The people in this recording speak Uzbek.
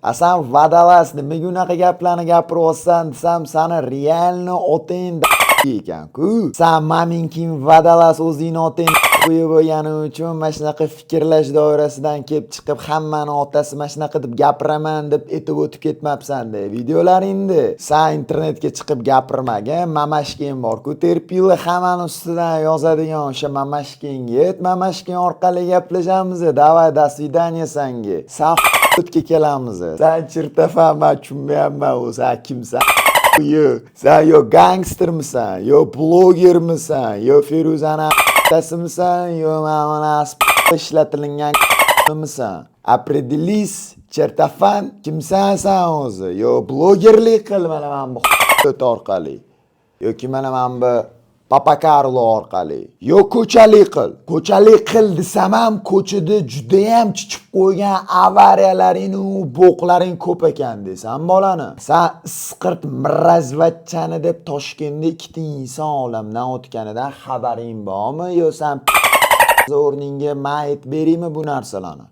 A san водолаз, nimaga unaqa gaplarni gapiryapsan desam, sani реально otang ekan-ku. San маменькин водолаз, o'zingni otang qo'yib bo'lgani uchun mana shunaqa fikrlash doirasidan kelib chiqib, hammani otasi mana shunaqa deb gapiraman deb aytib o'tib ketmabsan-da videolaringni. San internetga chiqib gapirmagin, мамашкин bor-ku, терпила, hammani ustidan yozadigan o'sha мамашкин ga ayt, мамашкин orqali gaplashamiz. Давай, до свидания sanga. San o'tga kelamiz. San чертофан, man tushunmayapman, u san kimsan? Yo, san yo gangstermisan, yo blogermisan, yo Feruzani otasimisan, yo mana ishlatilingan misan? Определись, чертофан, kimsan san o'zi? Yo blogerlik qil mana bu orqali. Yoki mana bu Papa Karlo orqali. Yo ko'chalik qil. Ko'chalik qil desam ham, ko'chada judayam chichib qo'ygan avariyalaring u bo'qlaring ko'p ekan desam bolani. San isqirt мразь vachchani deb Toshkentda ikkita inson olamdan o'tganidan xabaring bormi? Yo san o'rningga man aytib beraymi bu narsalarni?